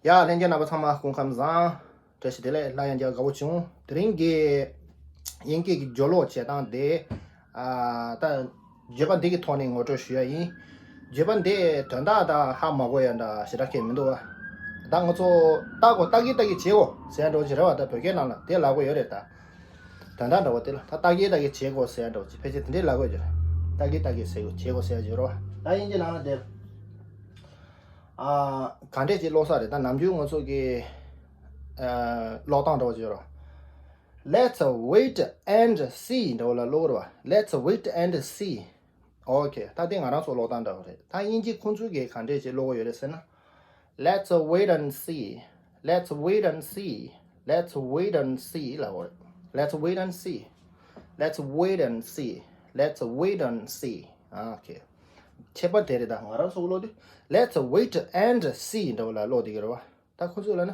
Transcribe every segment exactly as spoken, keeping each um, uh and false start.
ཡ། ལྷན་རྒྱས་རྣམ་པ་ཚང་མ་སྐུ་ཁམས་བཟང་། བཀྲ་ཤིས་བདེ་ལེགས། སླར་ཡང་བསྐྱར་དགའ་བོ་བྱུང་། དེ་རིང་གི་དབྱིན་སྐད་ཀྱི་སྦྱོར་ཀློག་བྱེད་སྟངས་དེ། ཨ། ད་བརྗོད་པ་འདི་གི་ཐོག་ནས་ངོ་སྤྲོད་ཞུ་ཡ་ཡིན། བརྗོད་པ་འདི་དོན་དག་དང་ཧ་མ་གོ་ཡ་འདྲ་ཞེ་དྲག་གང་ཡང་མི་འདུག་བ། ད་ང་ཚོ་ལྟ་དགོས། ལྟ་གི་ལྟ་གི་བྱེད་དགོས་ཟེར་ཡ་འདྲ་བོ་ཅིག་རེད་བ། ད་བོད་སྐད་ནང་ལ་དེ་ལབ་དགོས་ཡོད་རེད་ད། དོན་དག་འདྲ་བོ་དེ་ལ་ད་ལྟ་གི་ལྟ་གི་བྱེད་དགོས་ཟེར་ཡ་འདྲ་བོ་ཅིག་ཕལ་ཆེར་དེ་འདྲས་ལབ་དགོས་ཀྱི་རེད། ལྟ་གི་ལྟ་གི་ཟེར་དགོས། བྱེད་དགོས་ཟེར་ཡ་ཅིག་ཡོད་རེད་བ། ད་དབྱིན་ཇི་ནང་ལ་དེ། ཨ། ག་འདྲས་ཅིག་ཀློག་ས་རེད། ད་ནམ་རྒྱུན་ང་ཚོ་གི། ཨ། ཀློག་སྟངས་འདྲ་བོ་ཅིག་ཡོད་རེད། Let's wait and see འདྲ་བོ་ལ་ཀློག་གི་རེད་བ། Let's wait and see. Okay. ད་དེ་ང་རང་ཚོ་ཀློག་སྟངས་འདྲ་བོ་རེད། ད་དབྱིན་ཇི་ཁོང་ཚོའི་གི་ག་འདྲས་ཅིག་ཀློག་གི་ཡོད་རེད་ཟེར་ན། Let's wait and see. Let's wait and see. Let's wait and see ལབ་དགོས་རེད། Let's wait and see. Let's wait and see. Let's wait and see. Okay. ཁྱད་པར་དེ་རེད། ད་ང་རང་ཚོ་ཀློག་དུས། Let's wait and see འདྲ་བོ་ལ་ཀློག་བསྡད་ཀྱི་རེད་བ། ད་ཁོ་ཚོས་ལབ་ན།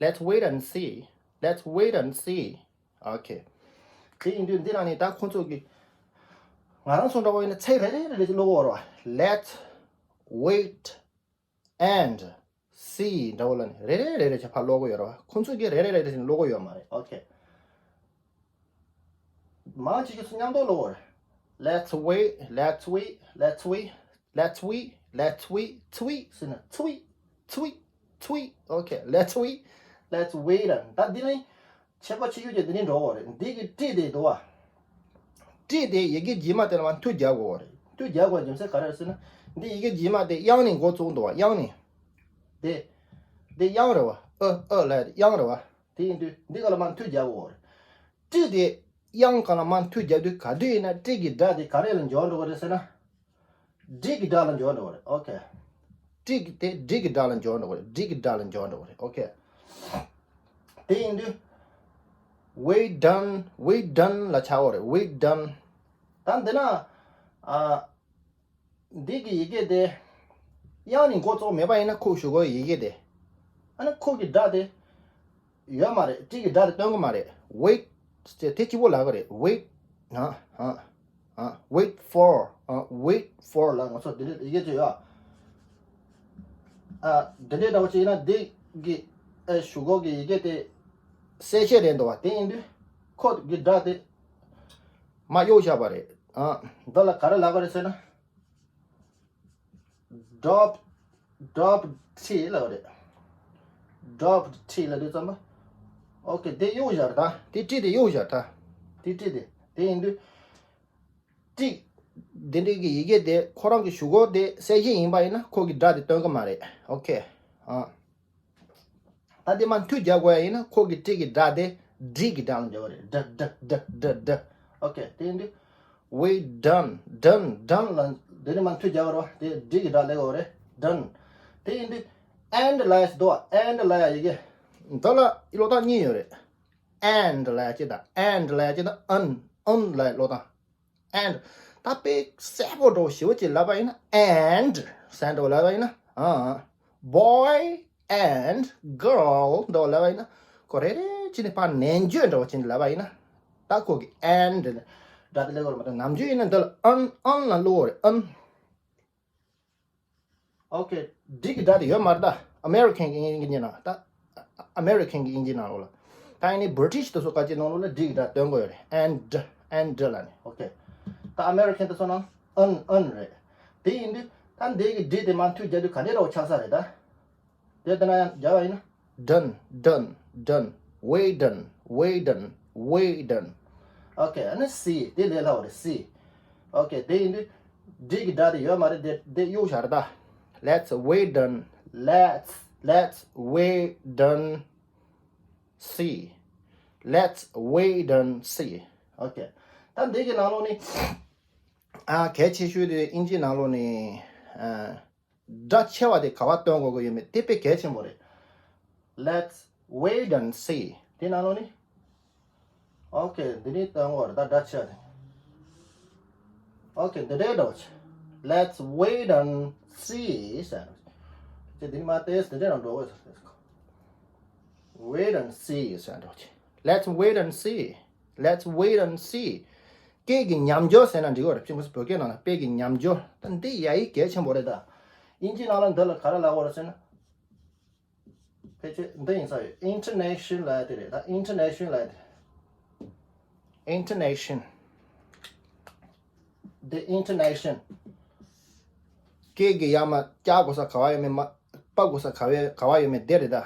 Let's wait and see. Let's wait and see. Okay. དེ་ཡིན་དུས་འདི་ནང་ནས་ད་ཁོ་ཚོ་གི། ང་རང་ཚོ་འདྲ་བོ་ཡིན་ན་ཚིག་རེ་རེ་རེ་རེ་ཅིག་ཀློག་གི་ཡོད་རེད་བ། Let's wait and see འདྲ་བོ་ལ་ནི་རེ་རེ་རེ་རེ་བྱས་ཕར་ཀློག་གི་ཡོད་རེད་བ། ཁོ་ཚོས་གི་རེ་རེ་རེ་རེ་བྱས་ནས་ཀློག་གི་ཡོད་མ་རེད། Okay. མང་ཆེ་ཤོས་སུ་མཉམ་དུ་ཀློག་གི་ཡོད་རེད། Let's wait, let's wait, let's wait, let's wait, let's wait, ཚུའི་ཟེར་ན་ཚུའི། ཚུའི། ཚུའི། Okay. Let's wait, let's wait. ད་འདི་ནི་ཁྱད་པར་ཆེ་ཤོས་ཀྱི་འདི་ནི་འགྲོ་གི་རེད། འདི་གི་ཊི་དེ་འདུག་བ། ཊི་དེ་ཡི་གེ་རྗེས་མ་དེ་ལ་མར་མཐུད་རྒྱག་དགོས་རེད། མཐུད་རྒྱག་དགོས་རྒྱུ་མཚན་ག་རེ་རེད་ཟེར་ན། འདི་ཡི་གེ་རྗེས་མ་དེ་དབྱངས་ནས་འགོ་བཙུགས་འདུག་བ། དབྱངས་ནས། དེ། དེ་དབྱངས་རེད་བ། ཨ། ཨ་ལབ་ཡ་དེ་དབྱངས་རེད་བ། དེ་ཡིན་དུས་འདི་ག་ལ་མར་མཐུད་རྒྱག་དགོས་རེད། ཊི་དེ་དབྱངས་ག་ལ་མར་མཐུད་རྒྱག་དུས་ག་དུས་ཡིན་ན་ཊི་གི་སྒྲ་དེ་ག་རེ་ལ་འགྱུར་འགྲོ་གི་རེད་ཟེར་ན། ཌི་གི་སྒྲ་ལ་འགྱུར་འགྲོ་གི་རེད། Okay. ཊི་གི་དེ་ཌི་གི་སྒྲ་ལ་འགྱུར་འགྲོ་གི་རེད། ཌི་གི་སྒྲ་ལ་འགྱུར་འགྲོ་གི་རེད། Okay. དེ་ཡིན་དུས། We done, we done ལབ་ཆགས་ཀྱི་རེད། We done. ད་འདི་ན། ཨ། འདི་གི་ཡི་གེ་དེ། དབྱངས་ནས་འགོ་བཙུགས་མེད་པ་ཡིན་ན་ཁོ་གཞུག་གུ་ཡི་གེ་དེ། ཨ་ནི་ཁོ་གི་སྒྲ་དེ། ཡོད་མ་རེད། ཊི་གི་སྒྲ་དེ་སྟོན་གི་མ་རེད། Wait དེ་གཅིག་པོ་ལབ་གི་རེད། Wait. ཨ། ཨ། ཨ། Wait for. ཨ། Wait for ལ་ང་ཚོ་འདི་འདྲའི་ཡི་གེ་ཅིག་ཡོད། ཨ། འདི་འདྲའི་འདྲ་བོ་ཅིག་ཡིན་ན་འདི་གི། ཨ། གཞུག་གུ་གི་ཡི་གེ་དེ་གསལ་བཤད་རེད་འདུག་བ། དེ་ཡིན་དུས་ཁོ་གི་སྒྲ་དེ་མར་གཡུག་བཞག་པ་རེད། ཨ། འདི་ལ་ག་རེ་ལབ་གི་རེད་ཟེར་ན། Drop, drop ཊི་ལབ་རེད། Drop ཊི་ལབ་དུས་ཙམ་པ། Okay. དེ་གཡུག་བཞག་རེད་ད། དེ་ཊི་དེ་གཡུག་བཞག་ད། དེ་ཊི་དེ། དེ་ཡིན་དུས། ཊི། འདི་འདྲའི་གི་ཡི་གེ་དེ་ཁོ་རང་གི་གཞུག་གུ་དེ་གསལ་བཤད་ཡིན་པ་ཡིན་ན་ཁོ་གི་སྒྲ་དེ་སྟོན་གི་མ་རེད། Okay. ཨ། ད་དེ་མར་མཐུད་རྒྱག་དགོས་ཡ་ཡིན་ན་ཁོ་གི་ཊི་གི་སྒྲ་དེ་ཌི་གི་སྒྲ་ལ་འགྱུར་བ་རེད། ཌ་ཌ་ཌ་ཌ་ཌ། Okay. དེ་ཡིན་དུས། We done, done, done ལ་འདི་ནས་མར་མཐུད་རྒྱག་དགོས་རེད་བ། དེ་ཌི་གི་སྒྲ་སླེབས་དགོས་རེད། Done. དེ་ཡིན་དུས། And ལབ་ཡ་ཞིག་འདུག་བ། And ལབ་ཡ་ཡི་གེ། འདི་ལ་ཀློག་སྟངས་གཉིས་ཡོད་རེད། And ལབ་ཡ་གཅིག་དང་། And ལབ་ཡ་གཅིག་དང་། An, an ལབ་ཡ་ཀློག་སྟངས། And. ད་དཔེ་གསལ་པོ་འདྲ་བོ་ཞེ་པོ་ཅིག་ལབ་པ་ཡིན་ན། And ཟེར་འདྲ་བོ་ལབ་པ་ཡིན་ན། ཨ། Boy and girl འདྲ་བོ་ལབ་པ་ཡིན་ན། ཁོ་རེ་རེ་བྱས་ནས་ཕར་ནན་བརྗོད་འདྲ་བོ་བྱས་ནས་ལབ་པ་ཡིན་ན། ད་ཁོ་གི་and སྒྲ་དེ་སླེབས་ཀྱི་རེད་མ་གཏོགས། ནམ་རྒྱུན་ཡིན་ན་འདི་ལ་an, an ལ་ཀློག་གི་རེད། An. Okay. ཌི་གི་སྒྲ་དེ་ཡོད་མ་རེད་ད། American གི་དབྱིན་ཇི་ནང་ད། American གི་དབྱིན་ཇི་ནང་ལོགས་ལ། ད་ཡིན་ནའི་British དེ་ཚོ་ག་ཅིག་ནང་ལོགས་ལ་ཌི་གི་སྒྲ་སྟོན་གི་ཡོད་རེད། And, and ལབ་ནས། Okay. ད་American དེ་ཚོ་ནང་an, an རེད། དེ་ཡིན་དུས་ད་འདི་གི་ཌི་དེ་མར་མཐུད་རྒྱག་དུས་ག་འདྲས་འདྲ་བོ་ཆགས་ས་རེད་ད། དེ་ལྟ་ན་ཡང་རྒྱག་པ་ཡིན་ན། Done, done, done. We done, we done, we done. Okay. ཨ་ནི་see དེ་ལས་སླ་བ་རེད། See. Okay. དེ་ཡིན་དུས་ཌི་གི་སྒྲ་དེ་ཡོད་མ་རེད། དེ་དེ་གཡུག་བཞག་རེད་ད། Let's, we done. Let's, let's, we done. See. Let's, we done. See. Okay. ད་འདི་གི་ནང་ལོགས་ནས། ཨ། གལ་ཆེ་ཤོས་དེ་དབྱིན་ཇིའི་ནང་ལོགས་ནས། ཨ། སྒྲ་ཆེ་བ་དེ་ག་པར་སྟོན་དགོས་ཀྱི་ཡོད་མེད་དེ་དཔེ་གལ་ཆེན་པོ་རེད། Let's wait and see. དེ་ནང་ལོགས་ནས། Okay. འདི་ནས་སྟོན་དགོས་རེད་ད། སྒྲ་ཆེ་བ་དེ། Okay. འདི་འདྲའི་འདྲ་བོ་བྱས། Let's wait and see ཟེར་འདྲ་བོ་བྱས། འདི་ནས་མར་ཏོག་ཙམ་འདི་འདྲའི་ནང་འགྲོ་དགོས་ཟེར། Wait and see ཟེར་འདྲ་བོ་བྱས། Let's wait and see. Let's wait and see. སྐད་ཀྱི་ཉམས་འགྱུར་ཟེར་ན་འགྲིག་གི་རེད། ཅིག་ང་ཚོ་བོད་སྐད་ནང་ལ་སྐད་ཀྱི་ཉམས་འགྱུར། ད་འདི་ཡ་ཡི་གལ་ཆེན་པོ་རེད་ད། དབྱིན་ཇིའི་ནང་ལ་འདི་ལ་ག་རེ་ལབ་དགོས་རེད་ཟེར་ན། ཕལ་ཆེར་འདི་ཡིན་ས་ཡོད། Intonation ལབ་ཡ་དེ་རེད། ད་intonation ལབ་ཡ་དེ། Intonation. The intonation. སྐད་ཀྱི་ཡར་མར་བཀྱག་དགོས་ས་ག་བ་ཡོད་མེད། མར་ཕབ་དགོས་ས་ག་བ་ག་བ་ཡོད་མེད་དེ་རེད་ད།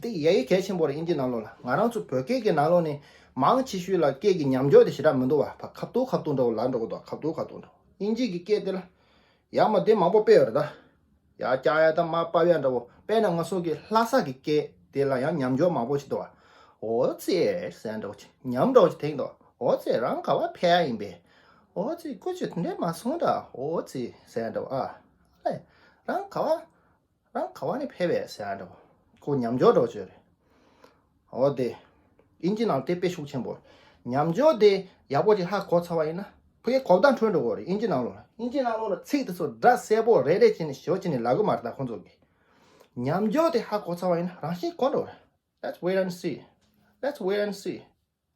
འདི་ཡ་ཡི་གལ་ཆེན་པོ་རེད། ཨིན་ཇི་ནང་ལོགས་ལ། ང་རང་ཚོ་བོད་སྐད་ཀྱི་ནང་ལོགས་ནས་མང་ཆེ་ཤོས་ལ་སྐད་ཀྱི་ཉམས་འགྱུར་དེ་ཞེ་དྲག་མི་འདུག་བ། ཕ་ཁ་ཐུག་ཁ་ཐུག་འདྲ་བོ་ལབ་འགྲོ་གི་འདུག་ཁ་ཐུག་ཁ་ཐུག་འདྲ་བོ། ཨིན་ཇི་གི་སྐད་དེ་ལ་ཡར་མར་དེ་མང་པོ་སྤེལ་ཡོད་རེད་ད། ཡར་བཀྱག་ཡ་དང་མར་ཕབ་ཡ་འདྲ་བོ། དཔེར་ན་ང་ཚོ་གི་ལྷ་ས་གི་སྐད་དེ་ལ་ཡང་ཉམས་འགྱུར་མང་པོ་ཞིག་འདུག་བ། ཨོ་ཙི་ཟེར་འདྲ་བོ་ཅིག་ཉམས་འདྲ་བོ་ཅིག་ཐེབས་འདུག་ཨོ་ཙི་རང་ག་བ་ཕེབས་ཡ་ཡིན་པས། ཨོ་ཙི་སྐུ་མཁྱེན་དེ་འདྲས་མ་གསུངས་ད། ཨོ་ཙི་ཟེར་འདྲ་བོ། ཨ་ལེ། རང་ག་བ། རང་ག་བ་ནས་ཕེབས་པས་ཟེར་འདྲ་བོ། ཁོ་ཉམས་འགྱུར་འདྲ་བོ་ཅིག་ཡོད་རེད། འོ་དེ། ཨིན་ཇི་ནང་དེ་དཔེ་ཤུགས་ཆེན་པོ། ཉམས་འགྱུར་དེ་ཡག་པོ་ཅིག་ཧ་གོ་ཚར་བ་ཡིན་ན། ཕ་གིའི་གོ་བརྡ་འཕྲོད་འགྲོ་གི་རེད། ཨིན་ཇི་ནང་ལོགས་ལ། ཨིན་ཇི་ནང་ལོགས་ལ་ཚིག་དེ་ཚོ་སྒྲ་གསལ་པོ་རེ་རེ་བྱས་ནས་ཞོ་བྱས་ནས་ལབ་གི་མ་རེད་ད་ཁོང་ཚོ་གིས། ཉམས་འགྱུར་དེ་ཧ་གོ་ཚར་བ་ཡིན་ན་རང་བཞིན་གོ་འགྲོ་གི་རེད། Let's wait and see. Let's wait and see.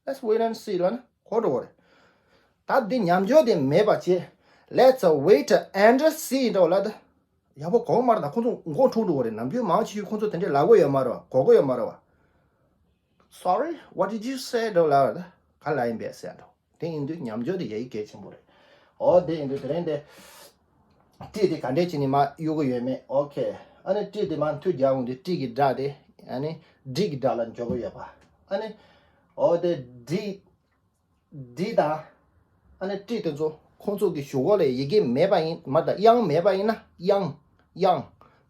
Let's wait and see ལབ་ན་གོ་འགྲོ་གི་རེད། ད་འདི་ཉམས་འགྱུར་དེ་མེད་པ་བྱས། Let's wait and see འདྲ་བོ་ལབ་ད། ཡག་པོ་གོ་མ་རེད་ད། ཁོང་ཚོ་མགོ་འཁྲུག་འགྲོ་གི་རེད། ནམ་རྒྱུན་མང་ཆེ་ཤོས་ཁོང་ཚོ་དེ་འདྲས་ལབ་གི་ཡོད་མ་རེད་བ། གོ་གི་ཡོད་མ་རེད་བ། Sorry, what did you say འདྲ་བོ་ལབ་རེད་ད། ག་ལབ་ཡིན་པས་ཟེར་འགྲོ། དེ་ཡིན་དུས་ཉམས་འགྱུར་དེ་ཡ་ཡི་གལ་ཆེན་པོ་རེད། འོ་དེ་ཡིན་དུས་དེ་རིང་དེ། ཊི་དེ་ག་འདྲས་བྱས་ནས་མར་གཡུག་གི་ཡོད་མེད། ཨོ་ཁེ། ཨ་ནི་ཊི་དེ་མར་མཐུད་རྒྱག་འོང་དུས་ཊི་གི་སྒྲ་དེ། ཨ་ནི་ཌི་གི་སྒྲ་ལ་འཇོག་གི་ཡོད་པ། ཨ་ནི། འོ་དེ་ཌི། ཌི་དང་། ཨ་ནི་ཊི་དེ་ཚོ་ཁོང་ཚོ་གི་གཞུག་གུ་ལ་ཡི་གེ་མེད་པ་ཡིན། མ་ད་དབྱངས་མེད་པ་ཡིན་ན། དབྱངས། དབྱངས།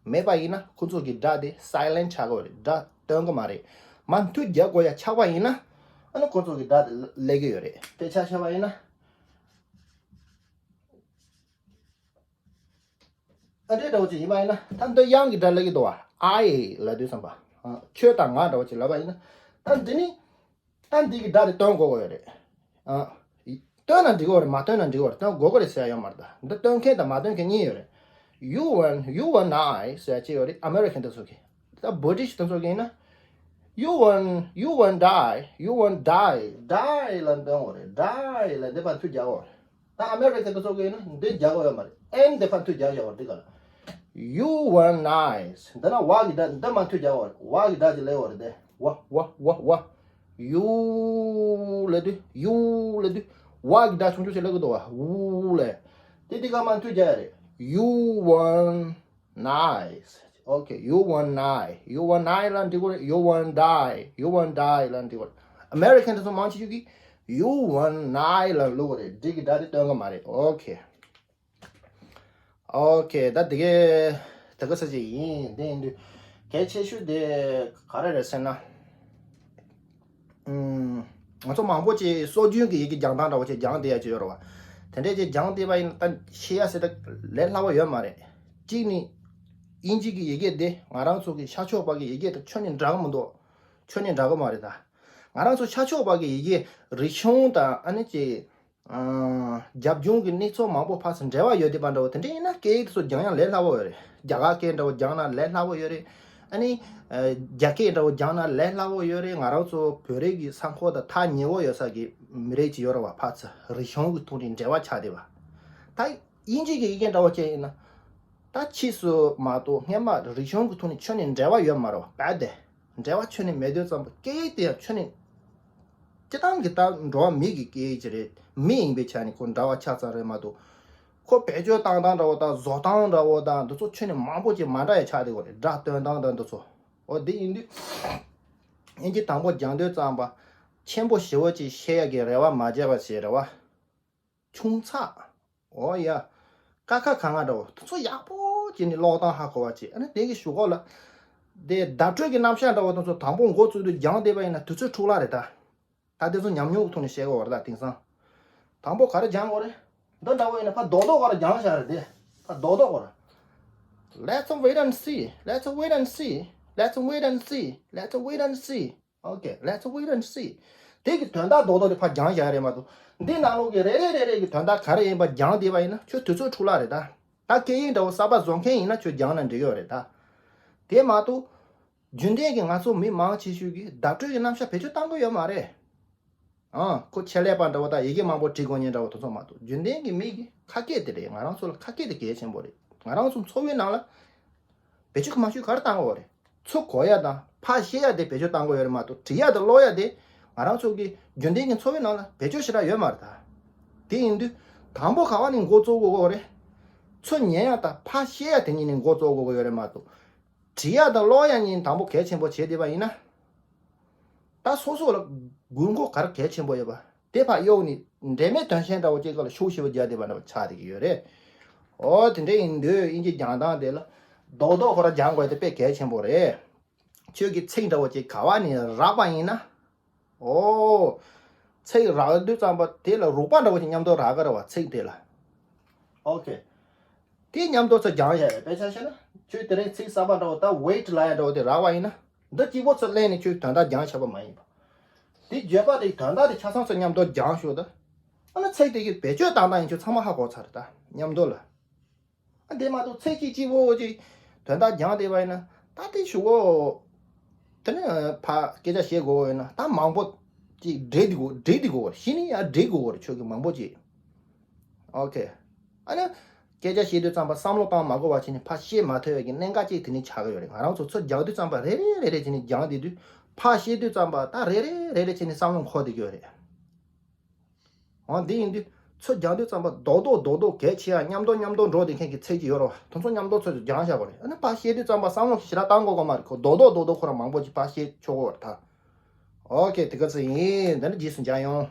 མེད་པ་ཡིན་ན་ཁོང་ཚོ་གི་སྒྲ་དེ་སའི་ལེན་ཆགས་ཀྱི་རེད། སྒྲ་སྟོན་གི་མ་རེད། མར་མཐུད་རྒྱག་དགོས་ཡ་ཆགས་པ་ཡིན་ན། ཨ་ནི་ཁོང་ཚོ་གི་སྒྲ་དེ་སླེབས་ཀྱི་ཡོད་རེད། དཔེ་ཆ་བཞག་པ་ཡིན་ན། ཨ་འདྲས་འདྲ་བོ་ཅིག་ཡིན་པ་ཡིན་ན། ད་འདི་དབྱངས་ཀྱི་སྒྲ་སླེབས་ཀྱི་འདུག་བ། ཨའི་ལབ་དུས་ཙམ་པ། ཨ། ཁྱོད་དང་ང་འདྲ་བོ་ཅིག་ལབ་པ་ཡིན་ན། ད་འདི་ནི། ད་འདི་གི་སྒྲ་དེ་སྟོན་དགོས་ཀྱི་ཡོད་རེད། ཨ། སྟོན་ན་འགྲིག་གི་རེད། མ་སྟོན་ན་འགྲིག་གི་རེད། སྟོན་དགོས་ཀྱི་རེད་ཟེར་ཡ་ཡོད་མ་རེད་ད། འདི་སྟོན་མཁན་དང་མ་སྟོན་མཁན་གཉིས་ཡོད་རེད། You won't, you won't die ཟེར་ཡ་གཅིག་ཡོད་རེད། ཨ་མེ་རི་ཁན་དེ་ཚོ་གིས། ད་བྷི་རི་ཊི་ཤི་དེ་ཚོ་གིས་ཡིན་ན། You won't, you won't die, you won't die, die ལབ་འདོན་དགོས་རེད། ཌའི་ལབ་འདི་ཕར་མཐུད་རྒྱག་དགོས་རེད། ད་ཨ་མེ་རི་ཁན་དེ་ཚོ་གིས་ཡིན་ན་འདི་རྒྱག་དགོས་ཡོད་མ་རེད། ཨེན་འདི་ཕར་མཐུད་རྒྱག་ཡོད་རེད། འདི་ག་ལ། You won't die. འདི་ན་ཝ་གི་སྒྲ་འདི་མར་མཐུད་རྒྱག་དགོས་རེད། ཝ་གི་སྒྲ་ཅིག་སླེབས་ཡོད་རེད་དེ། ཝ་ཝ་ཝ་ཝ། ཡུ་ལབ་དུས། ཡུ་ལབ་དུས། ཝ་གི་སྒྲ་ཆུང་ཆུང་ཞིག་སླེབས་ཀྱི་འདུག་བ། ཝུ་ལབ། དེ་འདི་ག་མར་མཐུད་རྒྱག་ཡ་རེད། You won't die. Okay, you won't die. You won't die ལབ་འགྲིག་གི་རེད། You won't die. You won't die ལབ་འགྲིག་གི་རེད། ཨ་མེ་རི་ཁན་དེ་ཚོ་མང་ཆེ་ཤོས་ཀྱིས་You won't die ལབ་ཀློག་གི་རེད། འདི་གི་སྒྲ་དེ་སྟོན་གི་མ་རེད། Okay. Okay, ད་དེ་གའི་དེ་ག་ས་ཅིག་ཡིན། དེ་ཡིན་དུས་གལ་ཆེ་ཤོས་དེ་ག་རེ་རེད་ཟེར་ན། ཨུམ། ང་ཚོ་མང་པོ་ཅིག་སྲོལ་རྒྱུན་གྱི་ཡི་གེ་སྦྱང་སྟངས་འདྲ་བོ་ཅིག་སྦྱངས་བསྡད་ཡ་ཅིག་ཡོད་རེད་བ། དེ་འདྲས་ཅིག་སྦྱངས་བསྡད་པ་ཡིན་ན་ད་ཤེས་ཡ་ཟེར་ད་ལས་སླ་བོ་ཡོད་མ་རེད། གཅིག་ནི། དབྱིན་ཇི་གི་ཡི་གེ་དེ་ང་རང་ཚོ་གི་ཤར་ཕྱོགས་པ་གི་ཡི་གེ་དང་ཁྱོན་ནས་འདྲ་གི་མི་འདུག་ཁྱོན་ནས་འདྲ་གི་མ་རེད་ད། ང་རང་ཚོ་ཤར་ཕྱོགས་པ་གི་ཡི་གེ་རིག་གཞུང་དང་ཨ་ནི་ཅིག་ཨ། རྒྱབ་ལྗོངས་ཀྱི་གནས་ཚུལ་མང་པོ་ཕར་ཚུར་འབྲེལ་བ་ཡོད་བསྡད་པ་འདྲ་བོ་དེ་འདྲ་ཡིན་ན་སྐད་ཡིག་དེ་ཚོ་སྦྱང་ཡང་ལས་སླ་བོ་ཡོད་རེད། རྒྱ་གར་སྐད་འདྲ་བོ་སྦྱང་ན་ལས་སླ་བོ་ཡོད་རེད། ཨ་ནི། ཨ། རྒྱ་སྐད་འདྲ་བོ་སྦྱང་ན་ལས་སླ་བོ་ཡོད་རེད། ང་རང་ཚོ་བོད་རིགས་ཀྱི་ས་ཁོངས་དང་ཐག་ཉེ་བོ་ཡོད་ས་གི་མི་རིགས་ཅིག་ཡོད་རེད་བ། ཕར་ཚུར་རིག་གཞུང་གི་ཐོག་ནས་འབྲེལ་བ་ཆགས་བསྡད་པ། ད་དབྱིན་ཇི་གི་ཡི་གེ་འདྲ་བོ་བྱས་ཡིན་ན། ད་ཕྱིས་སུ་མ་གཏོགས་སྔན་མ་རིག་གཞུང་གི་ཐོག་ནས་ཁྱོན་ནས་འབྲེལ་བ་ཡོད་མ་རེད་བ། རྦད་དེ། འབྲེལ་བ་ཁྱོན་ནས་མེད་དུས་ཙམ་པ་སྐད་ཡིག་དེ་ཡང་ཁྱོན་ནས། སྤྱིར་བཏང་གི་ད་འགྲོ་བ་མི་གི་སྐད་ཡིག་ཅིག་རེད། མི་ཡིན་པའི་ཆ་ནས་ཁོ་འདྲ་བ་ཆ་ཚང་རེད་མ་གཏོགས། ཁོ་བེད་སྤྱོད་བཏང་སྟངས་འདྲ་བོ་དང་བཟོ་སྟངས་འདྲ་བོ་དང་འདི་ཚོ་ཁྱོན་ནས་མང་པོ་ཅིག་མ་འདྲ་ཡ་ཆགས་བསྡད་ཡོད་རེད། སྒྲ་སྟོན་སྟངས་དང་འདི་ཚོ། འོ་འདི་ཡིན་དུས། དབྱིན་ཇི་དང་པོ་སྦྱང་དུས་ཙམ་པ། ཆེན་པོ་ཞེ་བོ་ཅིག་ཤེས་ཡ་གི་རེ་བ་མ་བྱས་པ་ཞིག་རེད་བ། ཆུང་ཚགས། འོ་ཡ། ཀ་ཁ་ག་ང་འདྲ་བོ་དེ་ཚོ་ཡག་པོ་བྱས་ནས་ཀློག་སྟངས་ཧ་གོ་བ་བྱས། ཨ་ནི་དེ་གི་གཞུག་གུ་ལ། དེ་བརྡ་སྤྲོད་ཀྱི་རྣམ་གཞག་འདྲ་བོ་དེ་ཚོ་དང་པོ་འགོ་བཙུགས་དུས་སྦྱངས་བསྡད་པ་ཡིན་ན་དུས་ཚོད་འཕྲོ་བརླག་རེད་ད། ད་དེ་ཚོ་ཉམས་མྱོང་གི་ཐོག་ནས་བཤད་དགོས་པ་རེད་ད། དེང་སང་། དང་པོ་ག་རེ་སྦྱང་དགོས་རེད། འདི་འདྲ་བོ་ཡིན་ན་ཕར་རྡོག་རྡོག་ག་རེ་སྦྱངས་བཞག་རེད་དེ། ཕར་རྡོག་རྡོག་ག་རེ། Let's wait and see. Let's wait and see. Let's wait and see. Let's wait and see. Okay, let's wait and see. དེ་གི་དོན་དག་རྡོག་རྡོག་དེ་ཕར་སྦྱངས་བཞག་རེད་མ་གཏོགས། འདི་ནང་ལོགས་ཀྱི་རེ་རེ་རེ་རེ་གི་དོན་དག་ག་རེ་ཡིན་པ་སྦྱངས་བསྡད་པ་ཡིན་ན་ཁྱོད་དུས་ཚོད་འཕྲོ་བརླག་རེད་ད། ད་སྐད་ཡིག་འདྲ་བོ་གསར་པ་བཟོ་མཁན་ཡིན་ན་ཁྱོད་སྦྱངས་ན་འགྲིག་ཡོད་རེད་ད། དེ་མ་གཏོགས། རྒྱུན་ལྡན་གྱི་ང་ཚོ་མི་མང་ཆེ་ཤོས་ཀྱིས་བརྡ་སྤྲོད་ཀྱི་རྣམ་གཞག་བེད་སྤྱོད་གཏང་གི་ཡོད་མ་རེད། ཨང་། ཁོ་ཆེད་ལས་པ་འདྲ་བོ་དང་ཡི་གེ་མང་པོ་འབྲི་དགོས་མཁན་འདྲ་བོ་དེ་ཚོ་མ་གཏོགས། རྒྱུན་ལྡན་གྱི་མི་གི་ཁ་སྐད་དེ་རེད། ང་རང་ཚོ་ལ་ཁ་སྐད་དེ་གལ་ཆེན་པོ་རེད། ང་རང་ཚོ་འཚོ་བའི་ནང་ལ་བེད་སྤྱོད་མ་ཤོད་ག་རེ་བཏང་དགོས་རེད། ཚུར་གོ་ཡ་དང་ཕར་བཤད་ཡ་དེ་བེད་སྤྱོད་གཏང་དགོས་ཡོད་རེད་མ་གཏོགས། བྲིས་ཡ་དང་ཀློག་ཡ་དེ་ང་རང་ཚོ་གི་རྒྱུན་ལྡན་གྱི་འཚོ་བའི་ནང་ལ་བེད་སྤྱོད་ཞེ་དྲག་ཡོད་མ་རེད་ད། དེ་ཡིན་དུས་དང་པོ་ག་བ་ནས་འགོ་བཙུགས་དགོས་ཀྱི་རེད། ཚུར་ཉན་ཡ་དང་ཕར་བཤད་ཡ་དེ་གཉིས་ནས་འགོ་བཙུགས་དགོས་ཀྱི་ཡོད་རེད་མ་གཏོགས། བྲིས་ཡ་དང་ཀློག་ཡ་གཉིས་དང་པོ་གལ་ཆེན་པོ་བྱས་བསྡད་པ་ཡིན་ན། ད་སོ་སོ་ལ་དགོས་མཁོ་ག་རེ་གལ་ཆེན་པོ་ཡོད་པ་དེ་ཕར་གཡུག་ནས་འབྲེལ་མེད་དོན་ཆེན་འདྲ་བོ་ཅིག་སྒང་ལ་ཤུགས་ཆེ་བོ་རྒྱག་བསྡད་པ་འདྲ་བོ་ཆགས་བསྡད་ཀྱི་ཡོད་རེད། འོ་དེ་འདྲ་ཡིན་དུས་དབྱིན་ཇི་སྦྱང་སྟངས་དེ་ལ་རྡོག་རྡོག་ཁོ་རང་སྦྱང་དགོས་དེ་དཔེ་གལ་ཆེན་པོ་རེད། ཁྱོད་ཀྱི་ཚིག་འདྲ་བོ་ཅིག་ག་བ་ནས་རག་པ་ཡིན་ན། འོ། ཚིག་རག་དུས་ཙམ་པ་དེ་ལ་རོགས་པ་འདྲ་བོ་ཅིག་མཉམ་དུ་རག་གི་རེད་བ། ཚིག་དེ་ལ། ཨོ་ཁེ། དེ་མཉམ་དུ་ཚུར་སྦྱང་བྱ་ཡ། དཔེ་ཆ་བཤད་ན་ཁྱོད་དེ་རིང་ཚིག་གསར་པ་འདྲ་བོ་ད་wait ལབ་ཡ་འདྲ་བོ་དེ་རག་པ་ཡིན་ན། འདི་གཅིག་པོ་ཚུར་ལེན་ནས་ཁྱོད་དོན་དག་སྦྱངས་བྱས་པ་མ་ཡིན་པ། དེ་བརྗོད་པ་དེ་དོན་དག་དེ་ཆ་ཚང་ཚུར་མཉམ་དུ་སྦྱངས་ཤོག་ད། ཨ་ནི་ཚིག་དེ་གི་བེད་སྤྱོད་བཏང་སྟངས་ཡིན་ཁྱོད་ཚང་མ་ཧ་གོ་ཚར་རེད་ད་མཉམ་དུ་ལ། ཨ་དེ་མ་གཏོགས་ཚིག་གཅིག་གཅིག་པོ་ཅིག་དོན་དག་སྦྱངས་བསྡད་པ་ཡིན་ན་ད་དེ་ཞུ་གོ། དེ་ནས་ཕར་སྐད་ཆ་བཤད་དགོས་ཡོད་ན་ད་མང་པོ་ཅིག་འབྲི་དགོས། འབྲི་དགོས་གཞི་ནས་ཡང་འབྲི་དགོས་རེད་ཁྱོད་ཀྱི་མང་པོ་ཅིག་ཨོ་ཁེ། ཨ་ནི། སྐད་ཆ་བཤད་དུས་ཙམ་པ་བསམ་བློ་བཏང་མ་དགོས་པ་བྱས་ནས་ཕར་བཤད་མ་ཐུབ་པའི་གི་གནད་འགག་ཅིག་དེ་ནས་ཆགས་ཀྱི་ཡོད་རེད། ང་རང་ཚོ་ཚུར་སྦྱང་དུས་ཙམ་པ་རེ་རེ་རེ་རེ་བྱས་ནས་སྦྱངས་བསྡད་དུས་ཕར་བཤད་དུས་ཙམ་པ་ད་རེ་རེ་རེ་རེ་བྱས་ནས་བསམ་བློ་འཁོར་བསྡད་ཀྱི་ཡོད་རེད། འོ་འདི་ཡིན་དུས་ཚུར་སྦྱང་དུས་ཙམ་པ་རྡོག་རྡོག་རྡོག་རྡོག་གལ་ཆེ་ཡ་མཉམ་དུ་མཉམ་དུ་འགྲོ་བསྡད་མཁན་གྱི་ཚིག་ཅིག་ཡོད་རེད་བ། དེ་ཚོ་མཉམ་དུ་ཚུར་སྦྱངས་བཞག་པ་རེད། ཨ་ནི་ཕར་བཤད་དུས་ཙམ་པ་བསམ་བློ་ཞེ་དྲག་བཏང་དགོས་ཀྱི་མ་རེད། ཁོ་རྡོག་རྡོག་རྡོག་རྡོག་ཁོ་རང་མང་པོ་ཅིག་ཕར་བཤད་ཆོག་གི་རེད་ད། ཨོ་ཁེ། དེ་ག་ཚོད་ཡིན། འདི་ནི་རྗེས་སུ་མཇལ་ཡོང་།